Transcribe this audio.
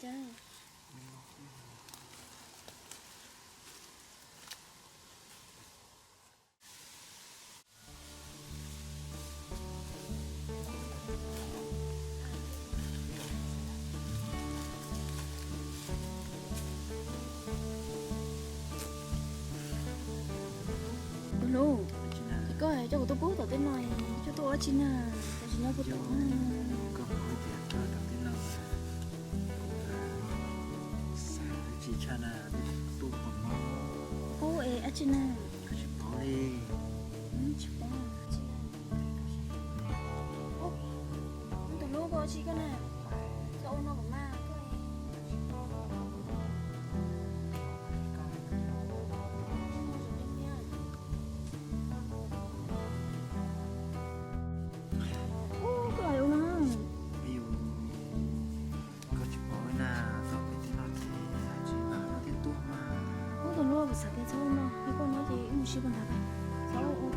Cas? Tus hlub, es koj coj kuv tuaj pub tom tej no, coj tuaj ua dab tsi na? Tam sim no kuv tuaj, koj paub tias koj tom tej no, xav dab tsi tshaj na, tuaj pom no. Pub es dab tsi na? Koj tsis paub li. Tsis paub. Tus hlub, koj ua dab tsi koj na? Koj ua no kuv mas koj. Ub, koj ua no. Koj tsis paub na, tau peb tej no ces tsis mam no thiaj tuaj mas. Ub, tus hlub, kuv xav tias txhob ua no, yog koj ua no ces wb mus si puag nrad, txhob ua